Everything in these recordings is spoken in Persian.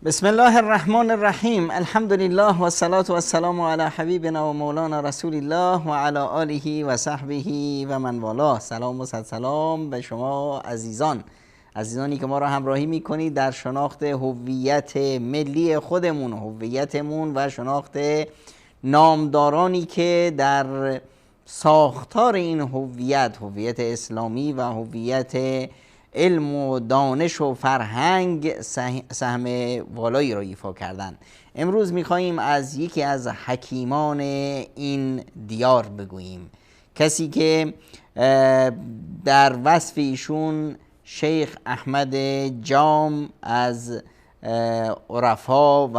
بسم الله الرحمن الرحیم. الحمد لله و الصلاة و السلام علی حبیبنا و مولانا رسول الله و علی آله و صحبه و من والاه. سلام و صد سلام به شما عزیزان، عزیزانی که ما را همراهی میکنید در شناخت هویت ملی خودمون، هویتمون و شناخت نامدارانی که در ساختار این هویت، هویت اسلامی و هویت علم و دانش و فرهنگ سهم والایی را ایفا کردند. امروز میخواییم از یکی از حکیمان این دیار بگوییم، کسی که در وصف ایشون شیخ احمد جام از عرفا و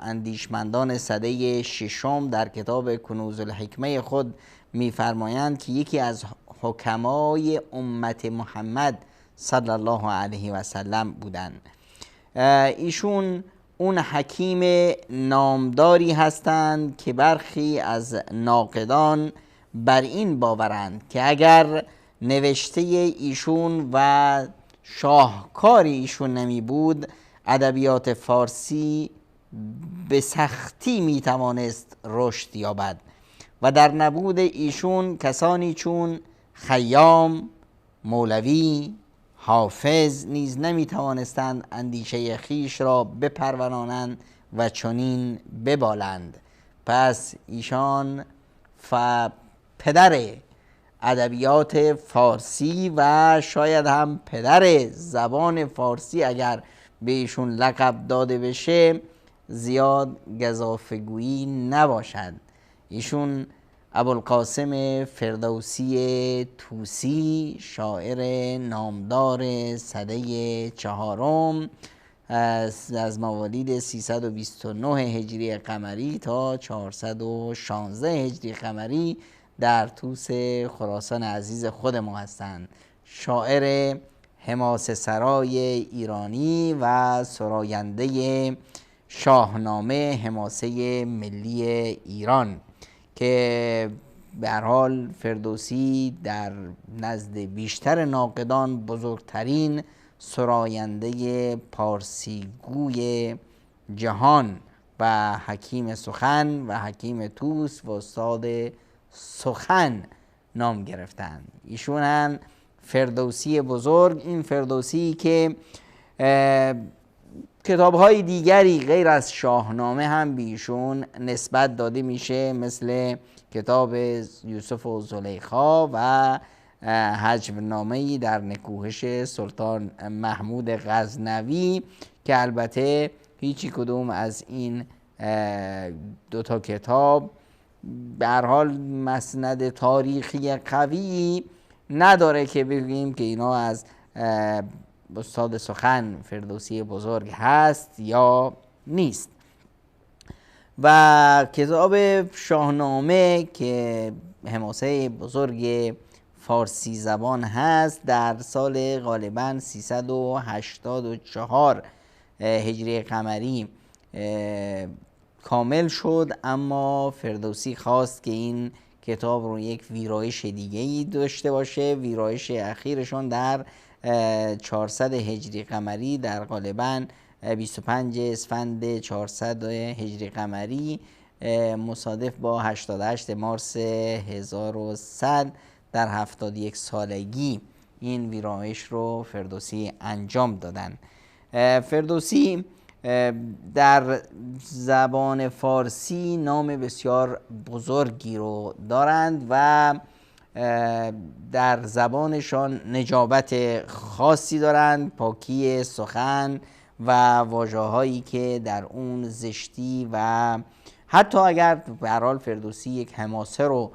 اندیشمندان سده ششم در کتاب کنوز الحکمه خود میفرمایند که یکی از حکمای امت محمد صلی الله علیه و سلم بودند. ایشون اون حکیم نامداری هستند که برخی از ناقدان بر این باورند که اگر نوشته ایشون و شاهکار ایشون نمی بود، ادبیات فارسی به سختی می توانست رشد یابد و در نبود ایشون کسانی چون خیام، مولوی، حافظ نیز نمی توانستند اندیشه خیش را بپرورانند و چنین ببالند. پس ایشان پدر ادبیات فارسی و شاید هم پدر زبان فارسی اگر به ایشون لقب داده بشه زیاد گزافه‌گویی نباشد. ایشون ابوالقاسم فردوسی طوسی، شاعر نامدار سده چهارم، از موالید 329 هجری قمری تا 416 هجری قمری در طوس خراسان عزیز خود ما هستند. شاعر حماسه سرای ایرانی و سراینده شاهنامه حماسه ملی ایران که به هر حال فردوسی در نزد بیشتر ناقدان بزرگترین سراینده پارسیگوی جهان و حکیم سخن و حکیم طوس و استاد سخن نام گرفتند. ایشون هم فردوسی بزرگ، این فردوسی که کتاب‌های دیگری غیر از شاهنامه هم بیشون نسبت داده میشه، مثل کتاب یوسف و زلیخا و هجونامه‌ای در نکوهش سلطان محمود غزنوی که البته هیچ کدوم از این دوتا کتاب به هر حال مسند تاریخی قوی نداره که بگیم که اینا از استاد سخن فردوسی بزرگ هست یا نیست. و کتاب شاهنامه که حماسه بزرگ فارسی زبان هست در سال غالباً 384 هجری قمری کامل شد، اما فردوسی خواست که این کتاب رو یک ویرایش دیگه‌ای داشته باشه. ویرایش اخیرشون در 400 هجری قمری در غالباً 25 اسفند 400 هجری قمری مصادف با 88 مارس 1100 در 71 سالگی این ویرایش رو فردوسی انجام دادن. فردوسی در زبان فارسی نام بسیار بزرگی رو دارند و در زبانشان نجابت خاصی دارند، پاکی سخن و واژه‌هایی که در اون زشتی و حتی اگر به هر حال فردوسی یک حماسه رو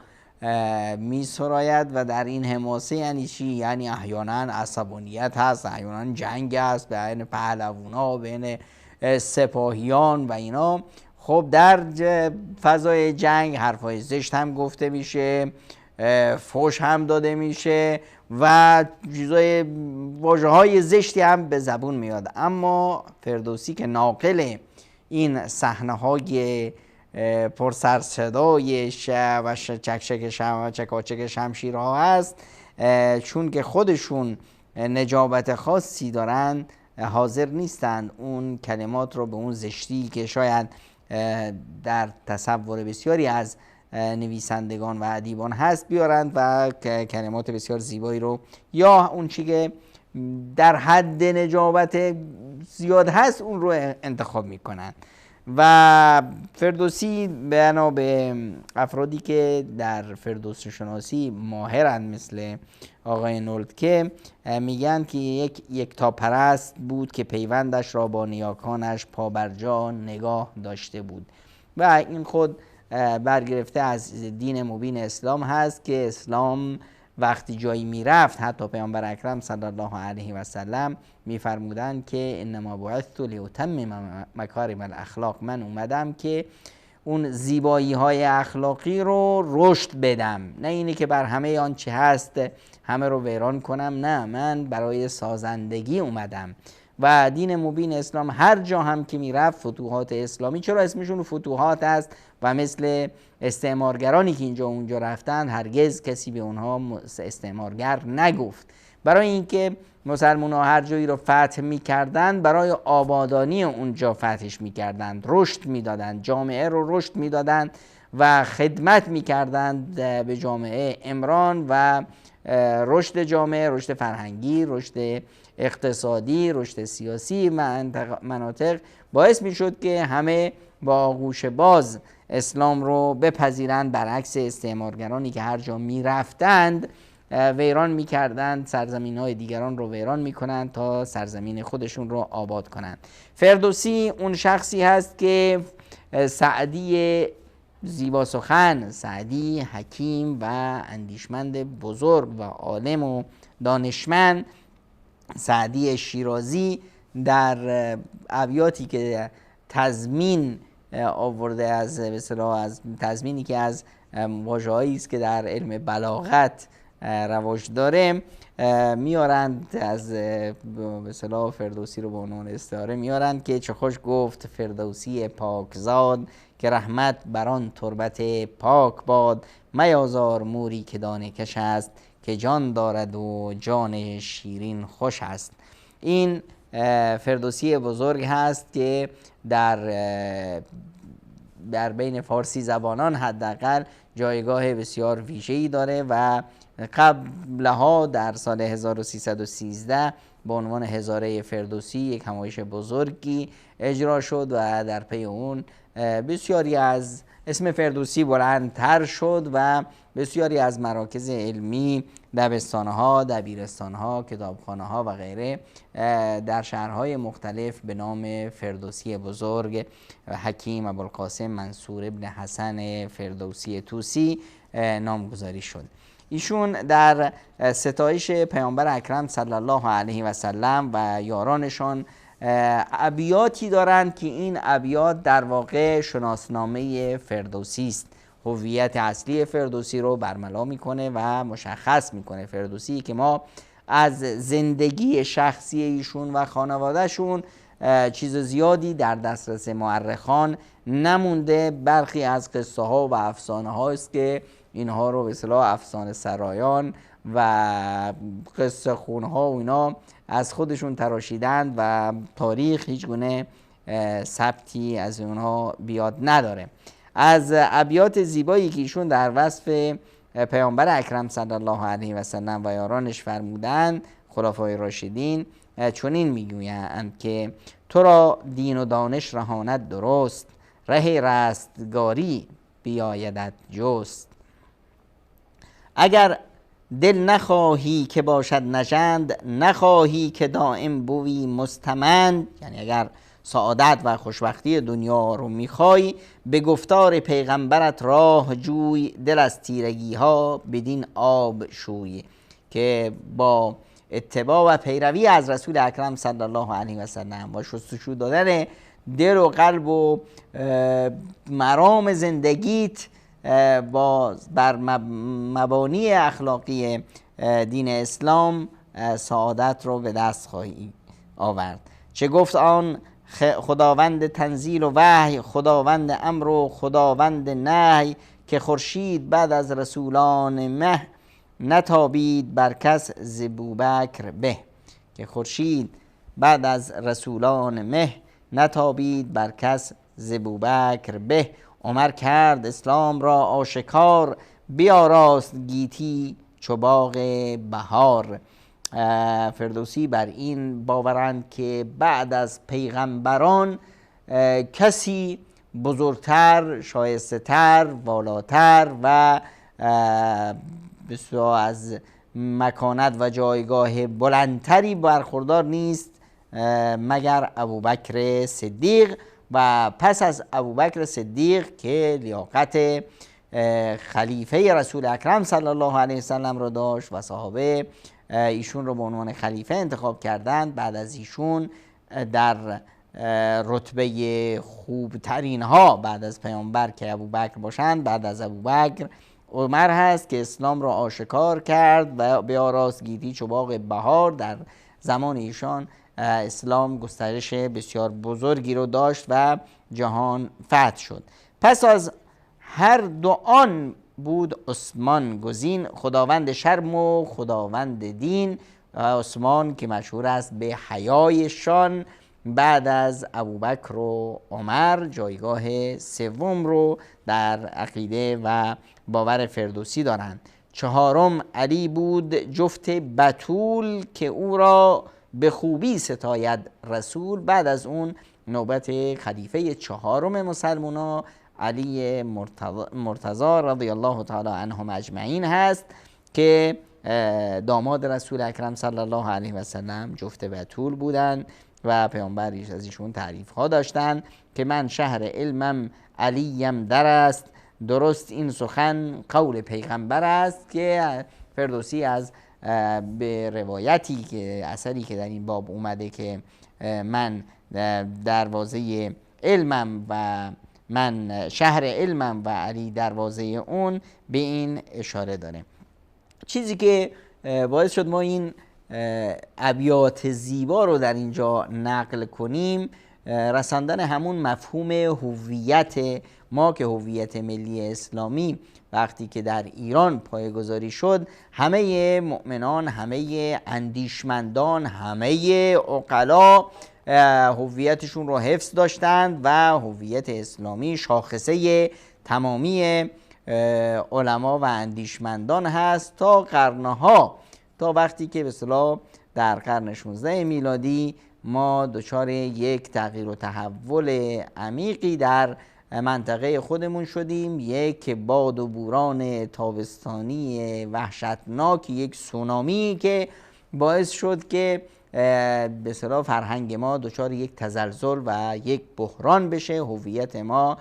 می سراید و در این حماسه یعنی چی؟ یعنی احیانا عصبانیت هست، احیانا جنگ هست بین پهلوانا، بین سپاهیان و اینا. خب در فضای جنگ حرفای زشت هم گفته میشه، فوش هم داده میشه و چیزای واژه‌های زشتی هم به زبون میاد. اما فردوسی که ناقل این صحنه‌های پر سر صدای و چکچک و چکاچک شمشیرها هست، چون که خودشون نجابت خاصی دارن، حاضر نیستند اون کلمات رو به اون زشتی که شاید در تصور بسیاری از نویسندگان و ادیبان هست بیارند و کلمات بسیار زیبایی رو یا اون چی که در حد نجابت زیاد هست اون رو انتخاب میکنن. و فردوسی بنا به افرادی که در فردوسی شناسی ماهرند مثل آقای نولدکه میگن که یک یکتاپرست بود که پیوندش را با نیاکانش پابرجا نگاه داشته بود و این خود برگرفته از دین مبین اسلام هست که اسلام وقتی جایی میرفت حتی پیامبر اکرم صلی الله علیه و سلم میفرمودند که انما بعثت لاتمم مکارم الاخلاق، من اومدم که اون زیبایی های اخلاقی رو رشد بدم، نه اینی که بر همه آنچه هست همه رو ویران کنم، نه، من برای سازندگی اومدم. و دین مبین اسلام هر جا هم که میرفت فتوحات اسلامی، چرا اسمشون فتوحات است و مثل استعمارگرانی که اینجا اونجا رفتن هرگز کسی به اونها استعمارگر نگفت، برای اینکه مسلمان ها هر جایی رو فتح میکردند برای آبادانی اونجا فتحش میکردند، رشد میدادند، جامعه رو رشد میدادند و خدمت میکردند به جامعه عمران و رشد جامعه، رشد فرهنگی، رشد اقتصادی، رشد سیاسی مناطق باعث میشد که همه با آغوش باز اسلام رو بپذیرند، برعکس استعمارگرانی که هر جا میرفتند ویران میکردند، سرزمین های دیگران رو ویران میکنند تا سرزمین خودشون رو آباد کنند. فردوسی اون شخصی هست که سعدی زیبا سخن، سعدی حکیم و اندیشمند بزرگ و عالم و دانشمند، سعدی شیرازی در ابیاتی که تضمین آورده از به اصطلاح از تضمینی که از واژه‌هایی است که در علم بلاغت رواج داره میارند، از به اصطلاح فردوسی رو به عنوان استعاره میارند که چه خوش گفت فردوسی پاکزاد که رحمت بران تربت پاک باد، میازار موری که دانه کش است که جان دارد و جان شیرین خوش است. این فردوسی بزرگ هست که در بین فارسی زبانان حداقل جایگاه بسیار ویژه‌ای داره و قبلها در سال 1313 به عنوان هزاره فردوسی یک همایش بزرگی اجرا شد و در پی اون بسیاری از اسم فردوسی بلندتر شد و بسیاری از مراکز علمی، دبستانها، دبیرستانها، کتابخانه‌ها و غیره در شهرهای مختلف به نام فردوسی بزرگ حکیم ابوالقاسم منصور ابن حسن فردوسی طوسی نامگذاری شد. ایشون در ستایش پیامبر اکرم صلی الله علیه و سلم و یارانشان ابیاتی دارند که این ابیات در واقع شناسنامه فردوسی است، هویت اصلی فردوسی رو برملا میکنه و مشخص میکنه. فردوسی که ما از زندگی شخصی ایشون و خانوادهشون چیز زیادی در دسترس مورخان نمونده، برخی از قصه ها و افسانه هاست که اینها رو به اصطلاح افسانه سرایان و قصه خونها و اینا از خودشون تراشیدند و تاریخ هیچ گونه ثبتی از اونها بیاد نداره. از ابیات زیبایی که ایشون در وصف پیامبر اکرم صلی الله علیه و سلم و یارانش فرمودند، خلفای راشدین، چنین میگویند که تو را دین و دانش رهاند درست، ره رستگاری بیایدت جست. اگر دل نخواهی که باشد نژند، نخواهی که دائم بوی مستمند، یعنی اگر سعادت و خوشبختی دنیا رو میخوای به گفتار پیغمبرت راه جوی، دل از تیرگی ها بدین آب شوی، که با اتباع و پیروی از رسول اکرم صلی الله علیه و سلم و شستشو دادن دل و قلب و مرام زندگیت با بر مبانی اخلاقی دین اسلام سعادت رو به دست خواهی آورد. چه گفت آن خداوند تنزیل و وحی، خداوند امر و خداوند نهی، که خورشید بعد از رسولان مه، نتابید بر کس ز بوبکر به. که خورشید بعد از رسولان مه، نتابید بر کس ز ابوبکر به. عمر کرد اسلام را آشکار، بیاراست گیتی چو باغ بهار. فردوسی بر این باورند که بعد از پیغمبران کسی بزرگتر، شایسته تر، والاتر و بسیار از مکانت و جایگاه بلندتری برخوردار نیست مگر ابوبکر صدیق. و پس از ابوبکر صدیق که لیاقت خلیفه رسول اکرم صلی الله علیه وسلم را داشت و صحابه ایشون رو به عنوان خلیفه انتخاب کردند، بعد از ایشون در رتبه خوبترین ها بعد از پیامبر که ابوبکر باشند، بعد از ابوبکر عمر هست که اسلام را آشکار کرد و بیاراست گیتی چو باغ بهار. در زمان ایشان اسلام گسترش بسیار بزرگی رو داشت و جهان فتح شد. پس از هر دو آن بود عثمان گزین، خداوند شرم و خداوند دین. عثمان که مشهور است به حیایشان، بعد از ابوبکر و عمر جایگاه سوم رو در عقیده و باور فردوسی دارند. چهارم علی بود جفت بتول، که او را به خوبی ستاید رسول. بعد از اون نوبت خلیفه چهارم مسلمونا علی مرتضی رضی الله تعالی عنهم اجمعین هست که داماد رسول اکرم صلی الله علیه و سلم جفت بتول بودند و پیامبر از ایشون تعریف ها داشتند که من شهر علمم علیم در است، درست این سخن قول پیغمبر است. که فردوسی از به روایتی که اثری که در این باب اومده که من دروازه علمم و من شهر علمم و علی دروازه اون، به این اشاره داره. چیزی که باعث شد ما این ابیات زیبا رو در اینجا نقل کنیم، رساندن همون مفهوم هویت ما که هویت ملی اسلامی وقتی که در ایران پایه‌گذاری شد، همه مؤمنان، همه اندیشمندان، همه عقلا هویتشون رو حفظ داشتند و هویت اسلامی شاخصه تمامی علما و اندیشمندان هست تا قرنها، تا وقتی که به اصطلاح در قرن 16 میلادی ما دچار یک تغییر و تحول عمیقی در منطقه خودمون شدیم، یک باد و بوران تابستانی وحشتناک، یک سونامی که باعث شد که به اصطلاح فرهنگ ما دچار یک تزلزل و یک بحران بشه، هویت ما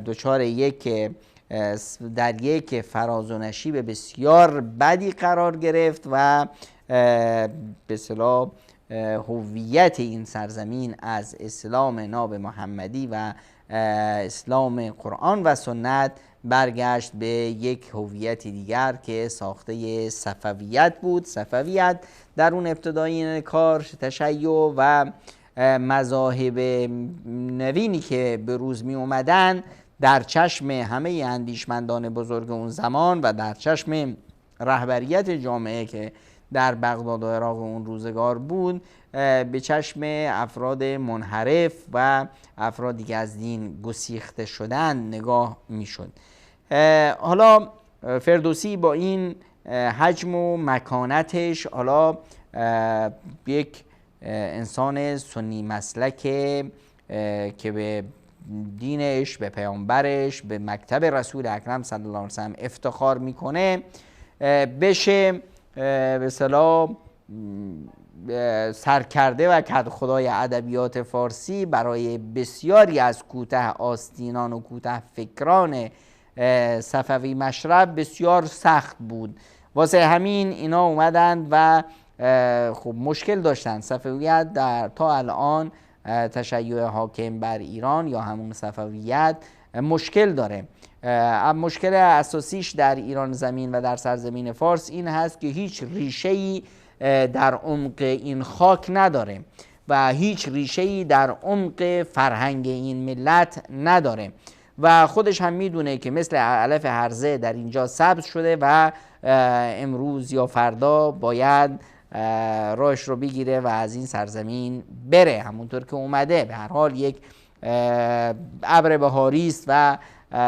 دچار یک در یک فراز و نشیب بسیار بدی قرار گرفت و به اصطلاح هویت این سرزمین از اسلام ناب محمدی و اسلام قرآن و سنت برگشت به یک هویت دیگر که ساخته صفویت بود. صفویت در اون ابتدای کار تشیع و مذاهب نوینی که به روز می اومدن در چشم همه اندیشمندان بزرگ اون زمان و در چشم رهبریت جامعه که در بغداد و عراق اون روزگار بود، به چشم افراد منحرف و افرادی که از دین گسیخته شدن نگاه میشد. حالا فردوسی با این حجم و مکانتش، حالا یک انسان سنی مسلک که به دینش، به پیامبرش، به مکتب رسول اکرم صلی الله علیه وسلم افتخار میکنه، بشه به اصطلاح سرکرده و کدخدای ادبیات فارسی برای بسیاری از کوته آستینان و کوته فکران صفوی مشرب بسیار سخت بود. واسه همین اینا اومدند و خب مشکل داشتن. صفویت در تا الان تشیع حاکم بر ایران یا همون صفویت مشکل داره. مشکل اساسیش در ایران زمین و در سرزمین فارس این هست که هیچ ریشه‌ای در عمق این خاک نداره و هیچ ریشه‌ای در عمق فرهنگ این ملت نداره و خودش هم میدونه که مثل علف هرزه در اینجا سبز شده و امروز یا فردا باید راهش رو بگیره و از این سرزمین بره، همونطور که اومده. به هر حال یک ابر بهاری است و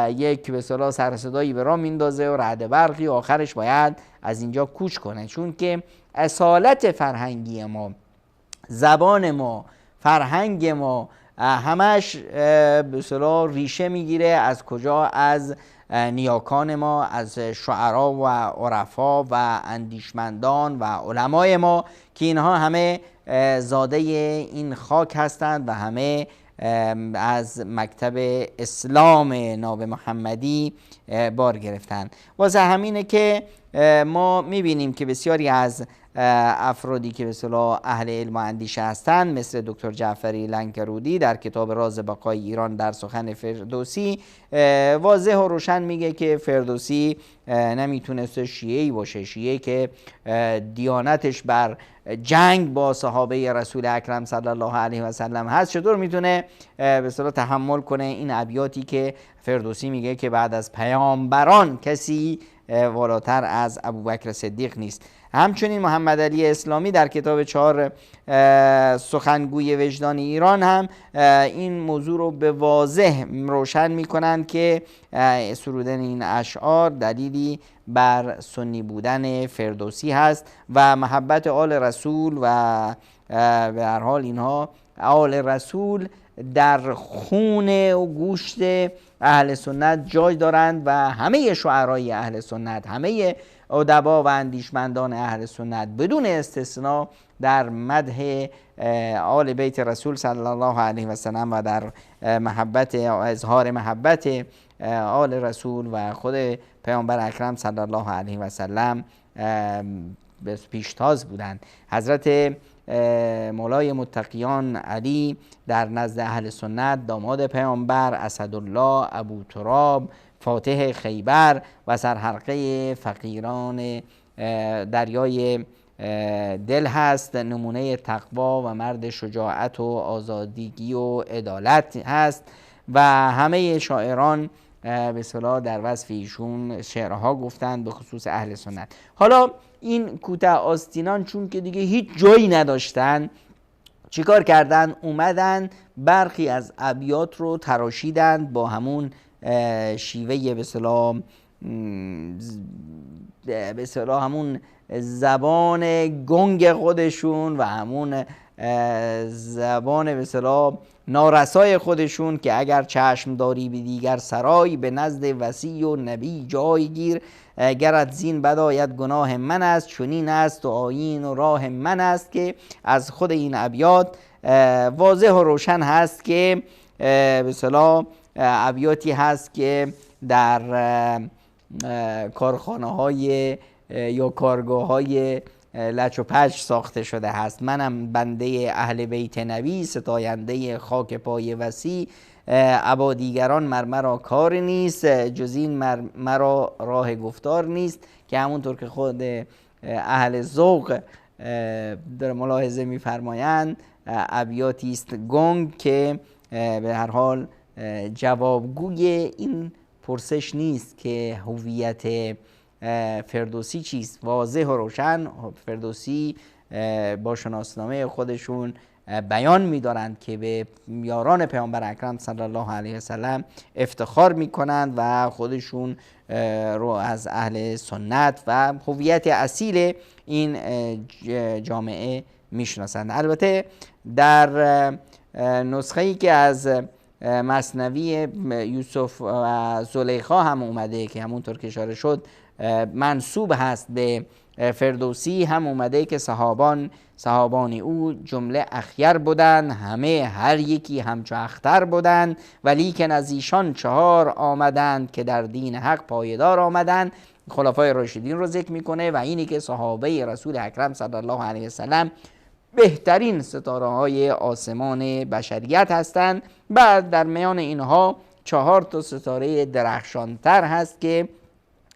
یک به اصطلاح سر صدایی به راه میندازه و رعد برقی، آخرش باید از اینجا کوچ کنه. چون که اصالت فرهنگی ما، زبان ما، فرهنگ ما، همش به اصطلاح ریشه میگیره از کجا؟ از نیاکان ما، از شعرا و عرفا و اندیشمندان و علمای ما که اینها همه زاده این خاک هستند و همه از مکتب اسلام ناب محمدی بار گرفتن. واسه همینه که ما میبینیم که بسیاری از افرادی که به اصطلاح اهل علم و اندیشه هستند، مثل دکتر جعفری لنکرودی در کتاب راز بقای ایران در سخن فردوسی واضح و روشن میگه که فردوسی نمیتونسته شیعی باشه، شیعه که دیانتش بر جنگ با صحابه رسول اکرم صلی الله علیه و سلم هست، چطور میتونه به اصطلاح تحمل کنه این ابیاتی که فردوسی میگه که بعد از پیامبران کسی والاتر از ابوبکر صدیق نیست. همچنین محمد علی اسلامی در کتاب 4 سخنگوی وجدان ایران هم این موضوع رو به واضح روشن میکنند که سرودن این اشعار دلیلی بر سنی بودن فردوسی هست و محبت آل رسول و به هر حال اینها آل رسول در خون و گوشت اهل سنت جای دارند و همه شعرای اهل سنت، همه ادبا و اندیشمندان اهل سنت بدون استثناء در مدح آل بیت رسول صلی الله علیه و سلم و در محبت، اظهار محبت آل رسول و خود پیامبر اکرم صلی الله علیه و سلم پیشتاز بودند. حضرت مولای متقیان علی در نزد اهل سنت داماد پیامبر، اسدالله، ابو تراب، فاتح خیبر و سرحلقه فقیران دریای دل هست، نمونه تقوا و مرد شجاعت و آزادگی و عدالت هست و همه شاعران به اصطلاح در وصف ایشون شعرها گفتند، به خصوص اهل سنت. حالا این کوته آستینان چون که دیگه هیچ جایی نداشتن، چیکار کردن؟ اومدن برخی از ابیات رو تراشیدن با همون شیوه به اصطلاح همون زبان گنگ خودشون و همون زبان به اصطلاح نارسای خودشون که اگر چشم داری به دیگر سرای، به نزد وصی و نبی جای گیر، گرت زین بداید گناه من است، چنین است و آیین و راه من است، که از خود این ابیات واضح و روشن هست که به اصطلاح ابیاتی هست که در کارخانه های یا کارگاه های لچ و پچ ساخته شده هست. منم بنده اهل بیت نبی، ستاینده خاک پای وصی، ابا دیگران مرمرا کار نیست، جز این مرا راه گفتار نیست، که همونطور که خود اهل ذوق در ملاحظه می‌فرمایند ابیاتی است گنگ که به هر حال جوابگوی این پرسش نیست که هویت فردوسی چیست. واضح و روشن فردوسی با شناسنامه خودشون بیان می‌دارند که به یاران پیامبر اکرم صلی الله علیه وسلم افتخار می‌کنند و خودشون رو از اهل سنت و هویت اصیل این جامعه می‌شناسند. البته در نسخه‌ای که از مثنوی یوسف و زلیخا هم اومده که همونطور که اشاره شد منسوب هست به فردوسی، هم اومده که صحابان او جمله اخیر بودند، همه هر یکی همچو اختر بودند، ولیکن از ایشان 4 آمدند که در دین حق پایدار آمدند. خلفای راشدین رو ذکر میکنه و اینی که صحابه رسول اکرم صلی الله علیه وسلم بهترین ستاره های آسمان بشریت هستند. بعد در میان اینها 4 تا ستاره درخشانتر هست که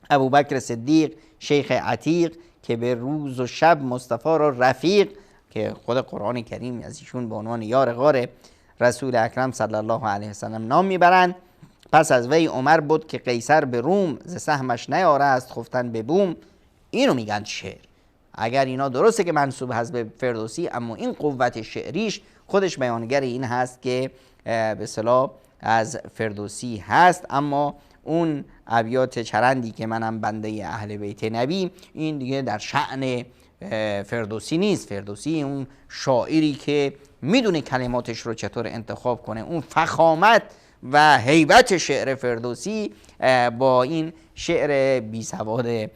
ابوبکر صدیق، شیخ عتیق که به روز و شب مصطفی را رفیق، که خود قرآن کریم از ایشون به عنوان یار غار رسول اکرم صلی الله علیه وسلم نام میبرند. پس از وی عمر بود که قیصر به روم، ز سهمش نیارست خفتن به بوم. اینو میگن شعر. اگر اینا درسته که منسوب هست به فردوسی، اما این قوت شعریش خودش بیانگر این هست که به اصطلاح از فردوسی هست. اما اون ابیات چرندی که منم بنده اهل بیت نبی، این دیگه در شأن فردوسی نیست. فردوسی اون شاعری که میدونه کلماتش رو چطور انتخاب کنه، اون فخامت و هیبت شعر فردوسی با این شعر بی سواد به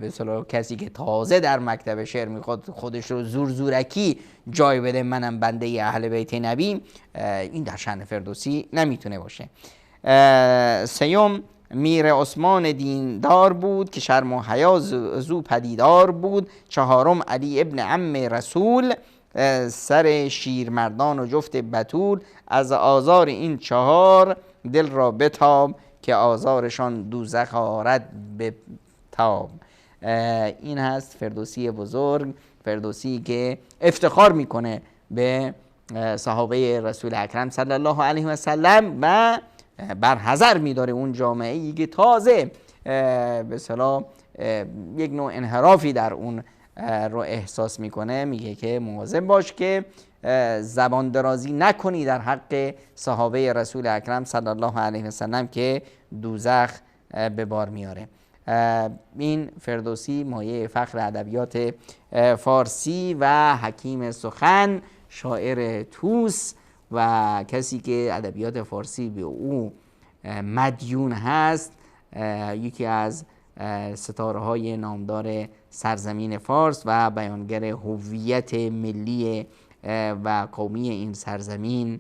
اصطلاح کسی که تازه در مکتب شعر میخواد خودش رو زور زورکی جای بده، منم بنده اهل بیت نبی، این در شأن فردوسی نمیتونه باشه. سیوم میر عثمان دیندار بود که شرم و حیا زو پدیدار بود. چهارم علی ابن عم رسول، سر شیرمردان و جفت بتول. از آزار این چهار دل را بتاب، که آزارشان دوزخ آرد به تاب. این هست فردوسی بزرگ، فردوسی که افتخار میکنه به صحابه رسول اکرم صلی الله علیه و سلم و برحذر میداره اون جامعه ای که تازه به اصطلاح یک نوع انحرافی در اون رو احساس میکنه. میگه که مواظب باش که زبان درازی نکنی در حق صحابه رسول اکرم صلی الله علیه و سلم که دوزخ به بار میاره. این فردوسی مایه فخر ادبیات فارسی و حکیم سخن، شاعر توس و کسی که ادبیات فارسی به او مدیون هست، یکی از ستاره های نامدار سرزمین فارس و بیانگر هویت ملی و قومی این سرزمین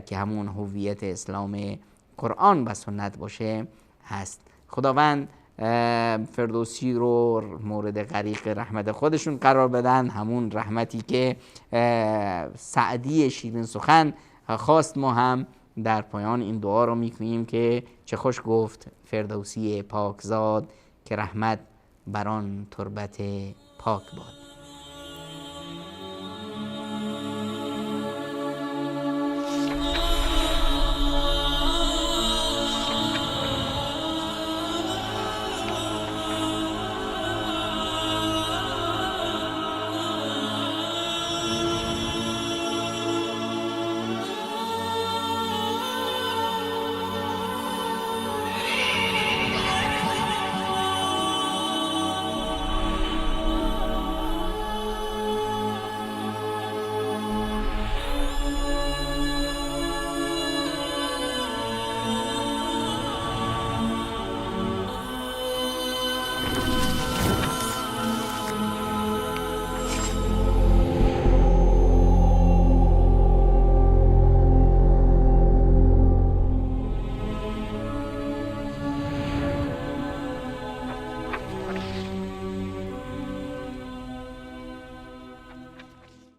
که همون هویت اسلام قرآن و سنت باشه هست. خداوند فردوسی رو مورد غریق رحمت خودشون قرار بدن، همون رحمتی که سعدی شیرین سخن خواست. ما هم در پایان این دعا رو میکنیم که چه خوش گفت فردوسی پاکزاد، که رحمت بران تربت پاک باد.